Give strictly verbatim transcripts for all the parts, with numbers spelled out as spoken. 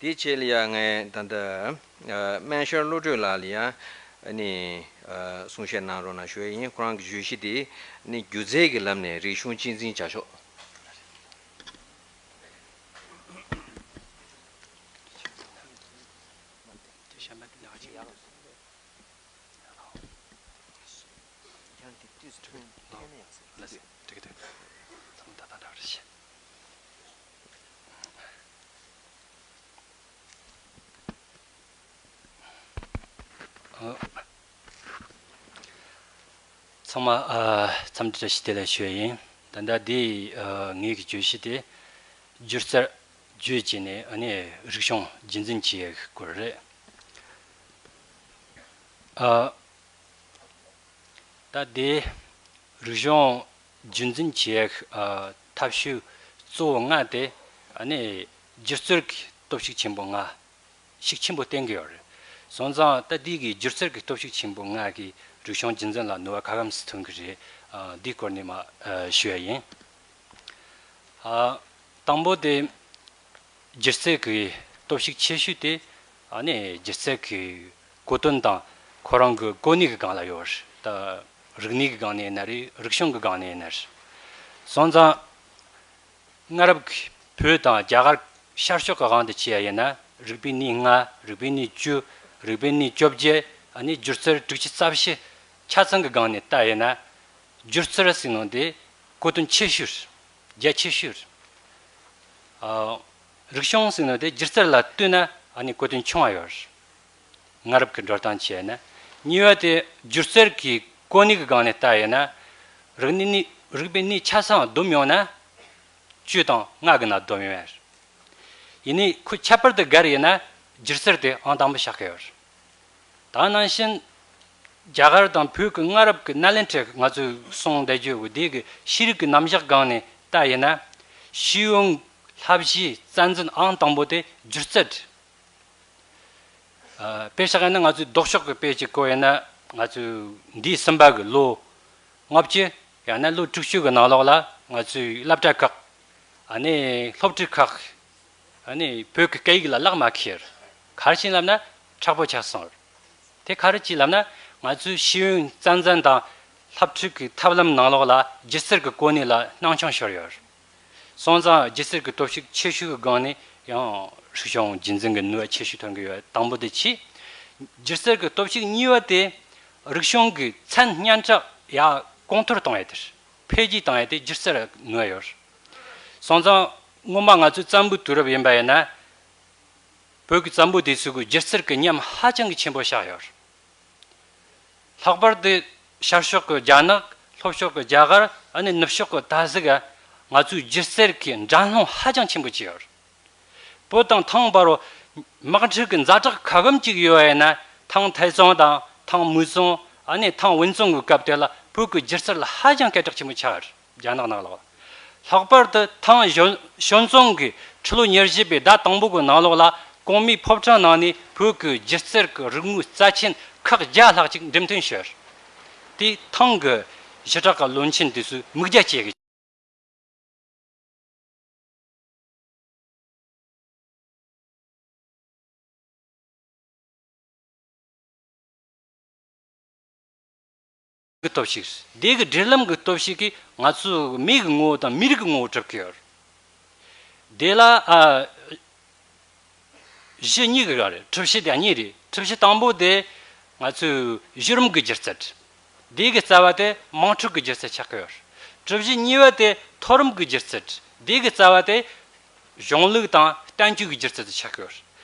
དེའི་ཆེད་ལ་ཡང་ངས་ད་ལྟ་ཨ་སྨན་ཤར་བློ་གྲོས་ལགས་ལ་ཡང་ཨ་ནི་ཨ་གསུང་བཤད་གནང་རོགས་གནང་ཞུ་ཡ་ཡིན། ཁོ་རང་གི་བརྗོད་གཞི་དེ་ནི་སྒྱུ་རྩལ་གྱི་ལམ་ནས་རིག་གཞུང་གཅེས་འཛིན་བྱ་ཕྱོགས། ཚང་མ་ཨ་འཚམས་འདྲི་བཀྲ་ཤིས་བདེ་ལེགས་ཞུ་ཡ་ཡིན། ད་ལྟ་འདི་ཨ་ངེད་ཀྱི་བརྗོད་གཞི་དེ་སྒྱུ་རྩལ་བརྗོད་བྱས་ནས་ཨ་ནི་རིག་གཞུང་རྒྱུན་འཛིན་བྱེད་ཡག་གི་སྐོར་རེད། ཨ་ད་དེ་རིག་གཞུང་རྒྱུན་འཛིན་བྱེད་ཡག་ཨ་ཐབས་ཤེས་གཙོ་བོ་ལྔ་དེ་ཨ་ནི་སྒྱུ་རྩལ་གྱི་སྟོབས་ཤུགས་ཆེན་པོ་ལྔ་ཤུགས་ཆེན་པོ་བསྟན་གྱི་ཡོད་རེད། སོང་ཙང་ད་དེ་གི་སྒྱུ་རྩལ་གྱི་སྟོབས་ཤུགས་ཆེན་པོ་ལྔ་གིས་རིག་གཞུང་རྒྱུན་འཛིན་ལ་ནུས་པ་ག་གམ་སུ་ཐོན་གྱི་རེད། ཨ་འདིའི་སྐོར་ནས་མ་ཨ་ཞུ་ཡ་ཡིན། ཨ་དང་པོ་དེ་སྒྱུ་རྩལ་གྱི་སྟོབས་ཤུགས་ཆེ་ཤོས་དེ་ཨ་ནི་སྒྱུ་རྩལ་གྱི་གོ་དོན་དང་ཁོ་རང་གི་གོ་གནས་ཀྱི་སྒང་ལ་ཡོད་རེད། ད་རིག་གནས་ཀྱི་སྒང་ནས་ཡིན་ན་རེད། རིག་གཞུང་གི་སྒང་ནས་ཡིན་ན་རེད། སོང་ཙང་སྔ་རབས་ཀྱི་བོད་དང་རྒྱ་གར་ཤར་ཕྱོགས་ཀྱི་དབང་དུ་བྱས་པ་ཡིན་ན་རིག་པའི་གནས་ལྔ། རིག་པའི་གནས་བཅུ། རིག་པའི་གནས་བཅོ་བརྒྱད། ཨ་ནི་སྒྱུ་རྩལ་དྲུག་ཅུ་རྩ་བཞི་ཆ་ཚང་གི་སྒང་ནས་བལྟས་ཡིན་ན། སྒྱུ་རྩལ་ཟེར་ནོ་དེ་གོ་དོན་ཆེ་ཤོས་རེད། རྒྱ་ཆེ་ཤོས་རེད། ཨ་རིག་གཞུང་ཟེར་ནོ་དེ་སྒྱུ་རྩལ་ལ་ལྟོས་ན་ཨ་ནི་གོ་དོན་ཆུང་བ་ཡོད་རེད། སྔ་རབས་ཀྱི་འགྲོ་སྟངས་བྱས་ན། གཉིས་པ་དེ་སྒྱུ་རྩལ་གྱི་གོ་གནས་ཀྱི་སྒང་ནས་བལྟས་ཡིན་ན། རིག་གནས་ནི་རིག་པའི་གནས་ཆ་ཚང་བསྡོམས་ཡོང་ན། བཅུ་དང་ལྔ་གི་ནང་བསྡོམས་ཡོང་ཡ་རེད། ཡིན་ནའི་ཁོ་ཁྱད་པར་དུ་བགར་ཡིན་ན་སྒྱུ་རྩལ་དེ་ཨང་དང་པོ་ཆགས་ཀྱི་ཡོད་རེད། ད་ནང་བཞིན་རྒྱ་གར་དང་བོད་ཀྱི་སྔ་རབས་ཀྱི་ནཱ་ལེནྡྲའི་ང་ཚོས་གསུངས་བསྡད་རྒྱུ་གི་དེ་གི་ཤེས་རིག་གི་རྣམ་གཞག་སྒང་ནས་བལྟས་ཡིན་ན། ཤེས་ཡོན་བསླབ་གཞིའི་རྩ་འཛིན་ཨང་དང་པོ་དེ་སྒྱུ་རྩལ་རེད། ཨ་དཔེ་བཞག་ཡིན་ན་ང་ཚོའི་ལྡོག་ཕྱོགས་ཀྱི་དཔེ་ཅིག་བཀོད་ཡིན་ན། ང་ཚོའི་འདས་ཟིན་པ་གི་ལོ་ལྔ་བཅུ་ཡང་ན་ལོ་དྲུག་ཅུ་གི་ནང་ལོགས་ལ་ང་ཚོའི་སློབ་གྲྭ་ཁག་ཨ་ནི་སློབ་ཕྲུག་ཁག་ཨ་ནི་བོད་ཀྱི་སྐད་ཡིག་ལ་ལག་མ་འཁེལ། ག་རེ་བྱས་ལབ་ན་མཁྲེགས་པོ་ཆགས་སོང་། དེ་ག་རེ་བྱས་ལབ་ན་ང་ཚོའི་ཤེས་ཡོན་རྩ་འཛིན་དང་སློབ་ཕྲུག་གི་ཐབས་ལམ་ནང་ལོགས་ལ་སྒྱུ་རྩལ་གྱི་གོ་གནས་ལ་སྣང་ཆུང་ཤོར་ཡོད། སོང་ཙང་སྒྱུ་རྩལ་གྱི་སྟོབས་ཤུགས་ཆེ་ཤོས་ཀྱི་སྒང་ནས་ཡང་རིག་གཞུང་རྒྱུན་འཛིན་གྱི་ནུས་པ་ཆེ་ཤོས་ཐོན་གྱི་ཡོད། དང་པོ་དེ་བྱས། སྒྱུ་རྩལ་གྱི་སྟོབས་ཤུགས་གཉིས་པ་དེ་རིག་གཞུང་གི་མཚན་སྙན་གྲགས་ཡར་གོང་མཐོར་གཏོང་ཡ་དེ་རེད། འཕེལ་རྒྱས་བཏང་ཡ་དེ་སྒྱུ་རྩལ་ལ་ནུས་པ་ཡོད་རེད། སོང་ཙང་སྔོན་མ་ང་ཚོའི་བཙན་པོའི་དུས་རབས་ཡིན་པ་ཡིན་ན། བོད་ཀྱི་བཙན་པོ་དེ་ཚོ་གི་སྒྱུ་རྩལ་གྱི་ཉམས་ཧ་ཅང་གི་ཆེན་པོ་བཞག་ཡོད་རེད། ལྷག་པར་དུ་ཤར་ཕྱོགས་ཀྱི་རྒྱ་ནག་ལྷོ་ཕྱོགས་ཀྱི་རྒྱ་གར། ཨ་ནི་ནུབ་ཕྱོགས་ཀྱི་ད་གཟུགས་ང་ཚོའི་སྒྱུ་རྩལ་གྱི་འགྲན་སློང་ཧ་ཅང་ཆེན་པོ་བྱས་ཡོད་རེད། བོད་དང་ཐང་བར་དམག་འཁྲུག་གི་ཛ་དྲག་ག་གམ་གཅིག་ཡོད་པ་ཡིན་ན། ཐང་ཐའི་ཙུང་དང་ཐང་མུའུ་ཙུང་། ཨ་ནི་ཐང་ཝུན་ཙུང་གི་སྐབས་དེ་ལ་བོད་ཀྱི་སྒྱུ་རྩལ་ཧ་ཅང་སྐད་གྲགས་ཆེན་པོ་ཆགས་ཡོད་རེད། རྒྱ་ནག་ནང་ལོགས། ལྷག་པར་དུ་ཐང་ཞོན་ཞོན་ཙུང་གི་ཁྲི་ལོ་ཉེར་བཞི་པའི་ཟླ་དང་པོ་གི་ནང་ལོགས་ལ་གོང་མའི་ཕོ་བྲང་ནང་ནས་བོད་ཀྱི་སྒྱུ་རྩལ་གྱི་རིག་དངོས་རྩ་ཆེན་ཁག་བརྒྱ་ལྷག་ཅིག་འགྲེམས་སྟོན་ཞུས། དེས་ཐང་གི་ཞི་དྲག་གི་བློན་ཆེན་དེ་ཚོའི་མིག་རྒྱ་བསྐྱེད་ཀྱི། གི་སྟོབས་ཤུགས། དེ་གི་སྒྲིག་ལམ་གི་སྟོབས་ཤུགས་ཀྱིས་ང་ཚོའི་མི་གི་ངོ་བོ་དང་མི་རིགས་ཀྱི་ངོ་བོ་གྲུབ་ཀྱི་ཡོད། དེ་ལ་ཨ་གཞི་གཉིས་ཀྱི་ར་རེད། གྲུབ་གཞི་དེ་གཉིས་རེད། གྲུབ་གཞི་དང་པོ་དེ་ང་ཚོའི་གཞི་རིམ་གྱི་སྒྱུ་རྩལ། དེ་གི་རྩ་བ་དེ་དམངས་ཁྲོད་ཀྱི་སྒྱུ་རྩལ་ཆགས་ཀྱི་ཡོད། གྲུབ་གཞི་གཉིས་པ་དེ་མཐོ་རིམ་གྱི་སྒྱུ་རྩལ། དེ་གི་རྩ་བ་དེ་གཞུང་ལུགས་དང་བསྟན་བཅོས་ཀྱི་སྒྱུ་རྩལ་དུ་ཆགས་ཀྱི་ཡོད།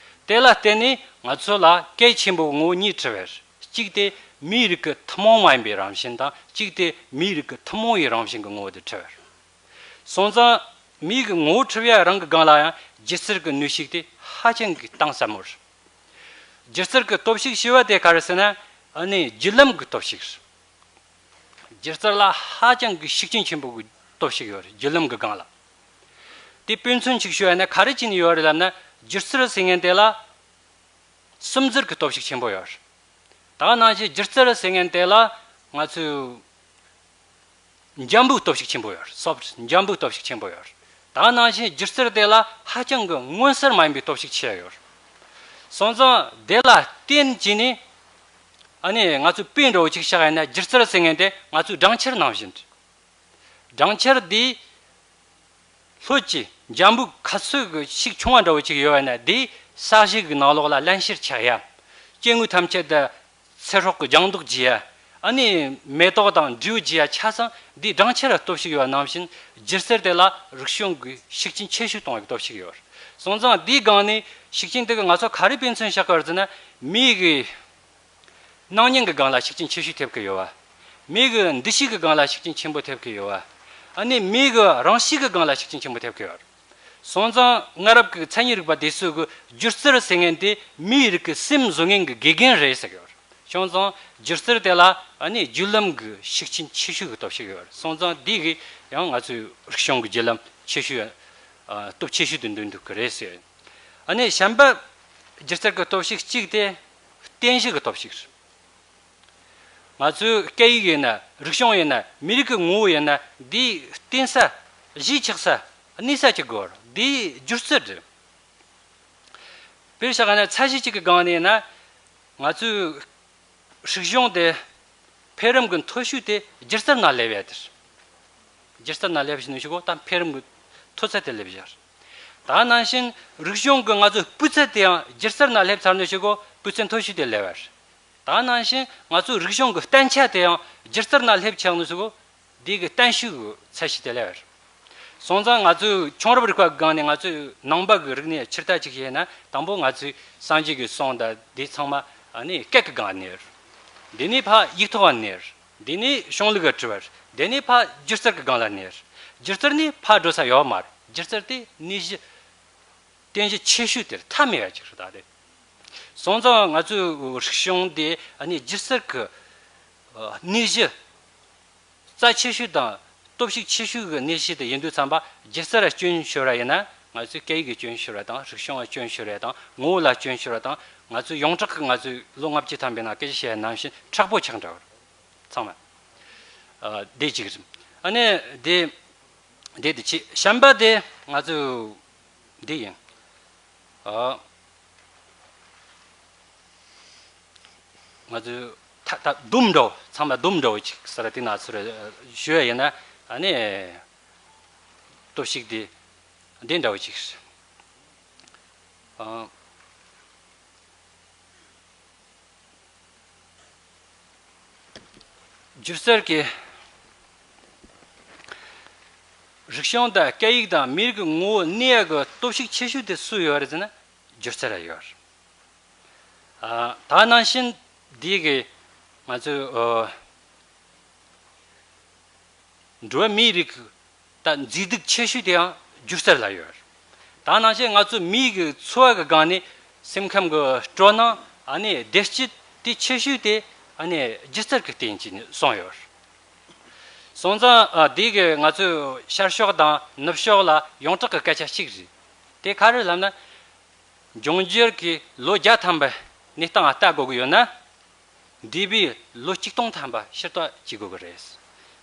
དེ་ལ་བརྟེན་ནས་ང་ཚོ་ལ་གལ་ཆེན་པོའི་ངོ་བོ་གཉིས་གྲུབ་པ་རེད། གཅིག་དེ་མིའི་རིགས་ཀྱི་ཐུན་མོང་མ་ཡིན་པའི་རང་བཞིན་དང་། གཅིག་དེ་མིའི་རིགས་ཀྱི་ཐུན་མོང་བའི་རང་བཞིན་གྱི་ངོ་བོ་དེ་གྲུབ་པ་རེད། སོང་ཙང་མིའི་གི་ངོ་བོ་གྲུབ་ཡ་རང་གི་སྒང་ལ་ཡང་སྒྱུ་རྩལ་གྱི་ནུས་ཤུགས་དེ་ཧ་ཅང་གི་གཏིང་ཟབ་མོ་རེད། སྒྱུ་རྩལ་གྱི་སྟོབས་ཤུགས་ཞེས་པ་དེ་ག་རེ་ཟེར་ན། ཨ་ནི་བརྒྱུད་ལམ་གྱི་སྟོབས་ཤུགས་རེད། སྒྱུ་རྩལ་ལ་ཧ་ཅང་གི་ཤུགས་རྐྱེན་ཆེན་པོ་གི་སྟོབས་ཤུགས་ཡོད་རེད། བརྒྱུད་ལམ་གྱི་སྒང་ལ། དེ་དཔེ་མཚོན་ཅིག་ཞུ་ཡ་ན་ག་རེ་བྱས་ནས་ཡོད་རེད་ལབ་ན། སྒྱུ་རྩལ་ཟེར་མཁན་དེ་ལ་སིམ་འཛུལ་གྱི་སྟོབས་ཤུགས་ཆེན་པོ་ཡོད་རེད། ད་ནང་བཞིན་སྒྱུ་རྩལ་ཟེར་མཁན་དེ་ལ་ང་ཚོས་འཇམ་པོའི་སྟོབས་ཤུགས་ཆེན་པོ་ཡོད་རེད། སོཕ་ཊི། འཇམ་པོའི་སྟོབས་ཤུགས་ཆེན་པོ་ཡོད་རེད། ད་ནང་བཞིན་སྒྱུ་རྩལ་དེ་ལ་ཧ་ཅང་གི་མངོན་གསལ་མ་ཡིན་པའི་སྟོབས་ཤུགས་ཆེ་ཡོད་རེད། སོང་ཙང་དེ་ལ་བརྟེན་བྱས་ནས་ཨ་ནི་ང་ཚོས་དཔེ་འདྲ་བོ་ཅིག་བཞག་ཡིན་ན། སྒྱུ་རྩལ་ཟེར་མཁན་དེ་ང་ཚོའི་སྦྲང་ཆར་ནང་བཞིན་རེད། སྦྲང་ཆར་འདི་ལྷོད་ཀྱི་འཇམ་པོའི་ཁ་ཚོད་ཀྱི་ཤུགས་ཆུང་བ་འདྲ་བོ་ཅིག་ཡོད་པ་ན། དེས་ས་གཞི་གི་ནང་ལོགས་ལ་རླན་གཤེར་ཆགས་ཡ། སྐྱེ་དངོས་ཐམས་ཅད་དུ་ཚེ་སྲོག་གི་ལྗང་མདོག་རྒྱས་ཡ། ཨ་ནི་མེ་ཏོག་དང་འབྲས་བུ་རྒྱས་ཡ་ཆ་ཚང་འདིས་སྦྲང་ཆར་ལ་སྟོབས་ཤུགས་ཡོད་པ་ནང་བཞིན། སྒྱུ་རྩལ་དེ་ལ་རིག་གཞུང་གི་ཤུགས་རྐྱེན་ཆེ་ཤོས་གཏོང་བའི་སྟོབས་ཤུགས་ཡོད། སོང་ཙང་འདིའི་སྒང་ནས་ཤུགས་རྐྱེན་དེ་གིས་ང་ཚོ་ག་རེ་དཔེ་མཚོན་བཞག་གི་ཡོད་ཟེར་ན། མིའི་གི་སྣང་བརྙན་གྱི་སྒང་ལ་ཤུགས་རྐྱེན་ཆེ་ཤོས་ཐེབས་ཀྱི་ཡོད་པ། མི་གི་འདུ་ཤེས་ཀྱི་སྒང་ལ་ཤུགས་རྐྱེན་ཆེན་པོ་ཐེབས་ཀྱི་ཡོད་པ། ཨ་ནི་མི་གི་རང་གཤིས་ཀྱི་སྒང་ལ་ཤུགས་རྐྱེན་ཆེན་པོ་ཐེབས་ཀྱི་ཡོད། སོང་ཙང་སྔ་རབས་ཀྱི་མཚན་ཉིད་རིག་པ་དེ་ཚོས་གི་སྒྱུ་རྩལ་ཟེར་མཁན་དེ་མིའི་རིགས་ཀྱི་སེམས་བཟོ་མཁན་གྱི་དགེ་རྒན་རེད་ཟེར་གྱི་ཡོད། སོང་ཙང་སྒྱུ་རྩལ་དེ་ལ་ཨ་ནི་བརྒྱུད་ལམ་གྱི་ཤུགས་རྐྱེན་ཆེ་ཤོས་ཀྱི་སྟོབས་ཤུགས་ཡོད། སོང་ཙང་འདི་གིས་ཡང་ང་ཚོའི་རིག་གཞུང་གི་བརྒྱུད་ལམ་ཆེ་ཤོས། ཨ། སྟོབས་ཆེ་ཤོས་དེ་འདོན་ཐུབ་ཀྱི་རེད་ཟེར། ཨ་ནི་གཞན་པ་སྒྱུ་རྩལ་གྱི་སྟོབས་ཤུགས་གཅིག་དེ་རྟེན་གཞི་གི་སྟོབས་ཤུགས་རེད། ང་ཚོའི་སྐད་ཡིག་ཡིན་ན། རིག་གཞུང་ཡིན་ན། མི་རིགས་ཀྱི་ངོ་བོ་ཡིན་ན། འདིའི་རྟེན་ས། གཞིས་ཆགས་ས། གནས་ས་ཅིག་དགོས་རེད། འདིའི་སྒྱུ་རྩལ་རེད། དཔེར་བཞག་ན་ཚད་གཞི་གཅིག་གི་སྒང་ནས་ཡིན་ན། ང་ཚོའི་སྲིད་གཞུང་དེ་འཕེལ་རིམ་གྱི་མཐོ་ཤོས་དེ་སྒྱུ་རྩལ་ནང་སླེབས་ཡ་དེ་རེད། སྒྱུ་རྩལ་ནང་སླེབས་ཤིང་ནས་ཞུ་གོ་ད་འཕེལ་རིམ་གྱི་མཐོ་ཚད་དེ་སླེབས་བཞག་ད་ནང་བཞིན་རིག་གཞུང་གི་ང་ཚོའི་སྤུས་ཚད་དེའང་སྒྱུ་རྩལ་ནང་སླེབས་ཚར་ནས་ཞུ་གོ་སྤུས་ཚད་མཐོ་ཤོས་དེ་སླེབས་པ་རེད། ད་ནང་བཞིན་ང་ཚོའི་རིག་གཞུང་གི་བརྟན་ཆ་དེའང་སྒྱུ་རྩལ་ནང་སླེབས་ཆགས་ནས་ཞུ་གོ་འདི་གི་བརྟན་བཞུགས་ཚད་གཞི་དེ་ལས། སོང་ཙང་ང་ཚོའི་བྱུང་རབས་རིག་པ་སྒང་ནས་ང་ཚོའི་ནང་པ་གི་རིག་གནས་ཕྱིར་ལྟ་ཅིག་བྱས་ན། དང་པོ་ང་ཚོའི་སངས་རྒྱས་ཀྱི་གསུང་དང་དེ་ཚང་མ་ཨ་ནི་སྐད་ཀྱི་སྒང་ནས། དེ་ནས་ཕར་ཡིག་ཐོག་ནས། དེ་ནས་གཞུང་ལུགས་ཀྱི་དྲི་བ། དེ་ནས་ཕར་སྒྱུ་རྩལ་གྱི་སྒང་ལ་ནས། སྒྱུ་རྩལ་ནས་ཕར་འགྲོ་ས་ཡོད་མ་རེད། སྒྱུ་རྩལ་དེ་གནས་གཞི། རྟེན་གཞི་ཆེ་ཤོས་དེར་མཐའ་མེད་པ་ཅིག་རེད་ད་དེ། སོང་ཙང་ང་ཚོའི་རིག་གཞུང་དེ་ཨ་ནི་སྒྱུ་རྩལ་གྱི་ཨ་གནས་གཞི་རྩ་ཆེ་ཤོས་དང་སྟོབས་ཤུགས་ཆེ་ཤོས་ཀྱི་གནས་གཞི་དེ་ཡིན་དུས་ཙམ་པ། སྒྱུ་རྩལ་ལ་སྐྱོན་ཤོར་བ་ཡིན་ན་ང་ཚོའི་སྐད་ཡིག་གི་སྐྱོན་ཤོར་བ་དང་། རིག་གཞུང་ལ་སྐྱོན་ཤོར་བ་དང་། ངོ་བོ་ལ་སྐྱོན་ཤོར་བ་དང་། ང་ཚོའི་ཡོངས་གྲགས་ཀྱི་ང་ཚོའི་ལོ་ལྔ་བཅུ་ཐམ་པའི་ནང་སྐད་ཆ་བཤད་ནང་བཞིན་མཁྲེགས་པོ་ཆགས་འདྲ་བར་ཚང་མ། ཨ་དེ་གཅིག་རེད། ཨ་ནི་དེ་དེ་དེ་ཆེ་གཞན་པ་དེ་ང་ཚོའི་འདི་ཡིན། ཨ། ང་ཚོས་ད་ད་སྡོམ་འདྲ་བོ། ཚང་མ་སྡོམ་འདྲ་བོ་ཅིག་ཟེར་དེ་ན་ཚུར་ཞུ་ཡ་ཡིན་ན། ཨ་ནི་སྟོབས་ཤུགས་དེ་འདི་འདྲ་བོ་ཅིག་ཨ། སྒྱུ་རྩལ་གྱི་རིག་གཞུང་དང་སྐད་ཡིག་དང་མི་རིགས་ཀྱི་ངོ་བོ་གནས་ཡག་གི་སྟོབས་ཤུགས་ཆེ་ཤོས་དེ་སུ་ཡོད་རེད་ཟེར་ན། སྒྱུ་རྩལ་ལ་ཡོད་རེད། ཨ། ད་ནང་བཞིན་འདི་གི་ང་ཚོའི་ཨོ་འགྲོ་བ་མིའི་རིགས་ཀྱི་ད་མཛེས་སྡུག་ཆེ་ཤོས་དེའང་སྒྱུ་རྩལ་ལ་ཡོད། ད་ནང་བཞིན་ང་ཚོ་མིའི་གི་འཚོ་བ་གི་སྒང་ནས་སེམས་ཁམས་གི་སྤྲོ་སྣང་ཨ་ནི་བདེ་སྐྱིད་དེ་ཆེ་ཤོས་དེ་ཨ་ནི་སྒྱུ་རྩལ་གི་སྟེང་གཅིག་ནས་སོང་ཡོད། སོང་ཙང་ཨ་དེ་གི་ང་ཚོའི་ཤར་ཕྱོགས་དང་ནུབ་ཕྱོགས་ལ་ཡོངས་གྲགས་ཀྱི་སྐད་ཆ་གཅིག་རེད། དེ་ག་རེ་ལབ་ན། འབྱུང་འགྱུར་གྱི་ལོ་བརྒྱ་ཐམ་པའི་གནས་སྟངས་ལ་ལྟ་དགོས་ཀྱི་ཡོད་ན། འདས་པའི་ལོ་གཅིག་སྟོང་ཐམ་པ་ཕྱིར་ལྟ་བྱེད་དགོས་ཀྱི་རེད།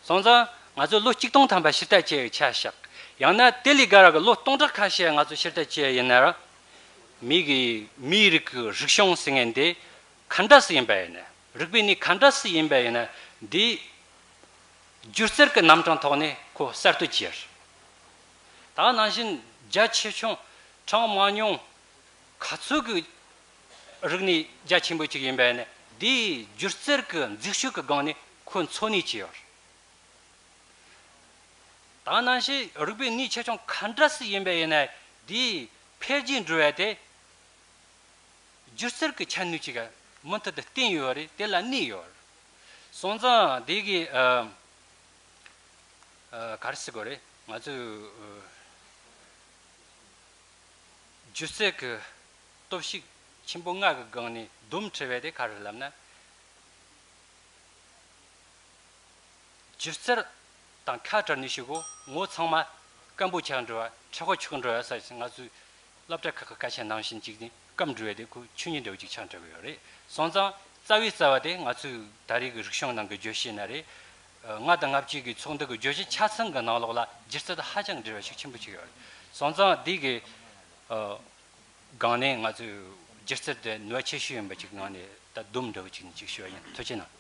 སོང་ཙང་ང་ཚོས་ལོ་གཅིག་སྟོང་ཐམ་པ་ཕྱིར་ལྟ་བྱས་ཡོད་ཆ་བཞག་ཡང་ན་དེ་ལས་བརྒལ་བ་གི་ལོ་སྟོང་ཕྲག་ཁ་ཤས་ང་ཚོས་ཕྱིར་ལྟ་བྱས་ཡིན་ན། མི་གི་མིའི་རིགས་ཀྱི་རིག་གཞུང་ཟེར་མཁན་དེ་ག་འདྲ་སེ་ཡིན་པ་ཡིན་ན། རིག་པའི་གནས་ག་འདྲ་སེ་ཡིན་པ་ཡིན་ན། འདི་སྒྱུ་རྩལ་གྱི་རྣམ་གྲངས་ཐོག་ནས་ཁོ་གསར་གཏོད་བྱས། ད་ནང་བཞིན་རྒྱ་ཆེ་ཆུང་གྲངས་མང་ཉུང་ག་ཚོད་ཀྱི་རིག་གནས་རྒྱ་ཆེན་པོ་ཅིག་ཡིན་པ་ཡིན་ན། འདིའི་སྒྱུ་རྩལ་གྱི་མཛེས་དཔྱོད་ཀྱི་སྒང་ནས་ཁོ་འཚོ་གནས་བྱས་ཡོད། ད་ནང་བཞིན་རིག་པའི་གནས་ཆེ་ཆུང་ག་འདྲ་སེ་ཡིན་པ་ཡིན་ན། འདིའི་འཕེལ་རྒྱས་འགྲོ་བ་དེ་སྒྱུ་རྩལ་གྱི་ཁྱད་ནུས་ཅིག་མུ་མཐུད་དུ་བསྟན་ཡོད་རེད། དེ་ལ་གནས་ཡོད་རེད། སོང་ཙང་འདི་གི་ཨ་ཨ་ག་རེ་ཟེར་དགོས་རེད། ང་ཚོས་ཨ་སྒྱུ་རྩལ་གྱི་སྟོབས་ཤུགས་ཆེན་པོ་ལྔ་གི་སྒང་ནས་སྡོམ་ཁྲིད་པ་དེ་ག་རེ་ལབ་ན། སྒྱུ་རྩལ་དང་ཁ་བྲལ་ནས་ཞུ་གོ་ངོ་ཚང་མ་སྐམ་པོ་ཆགས་འགྲོ་བ། མཁྲེགས་པོ་ཆགས་འགྲོ་བ་ཟེར་ཞིང་། ང་ཚོའི་སློབ་གྲྭ་ཁག་གི་སྐད་ཆ་ནང་བཞིན་ཅིག་ནི་སྐམ་འགྲོ་བ་དེ་ཁོ་ཆོས་ཉིད་འདྲ་བོ་ཅིག་ཆགས་འགྲོ་གི་ཡོད་རེད། སོང་ཙང་རྩ་བའི་རྩ་བ་དེ་ང་ཚོའི་ད་རེས་ཀྱི་རིག་གཞུང་ནང་གི་བརྗོད་གཞི་ན་རེད། ལྔ་དང་ལྔ་བཅུ་གི་ཚོགས་འདུ་གི་བརྗོད་གཞི་ཆ་ཚང་གི་ནང་ལོགས་ལ་སྒྱུ་རྩལ་དང་ཧ་ཅང་འབྲེལ་བ་ཤུགས་ཆེན་པོ་ཅིག་ཡོད་རེད། སོང་ཙང་འདི་གི་ཨ་སྒང་ནས་ང་ཚོས་ སྒྱུ་རྩལ་དེ་ནུས་པ་ཆེ་ཤོས་ཡིན་པ་ཅིག་ངང་ནས་ད་སྡོམ་འདྲ་བོ་ཅིག་ནས་ཅིག་ཞུ་བ་ཡིན། ཐུགས་རྗེ་གནང་།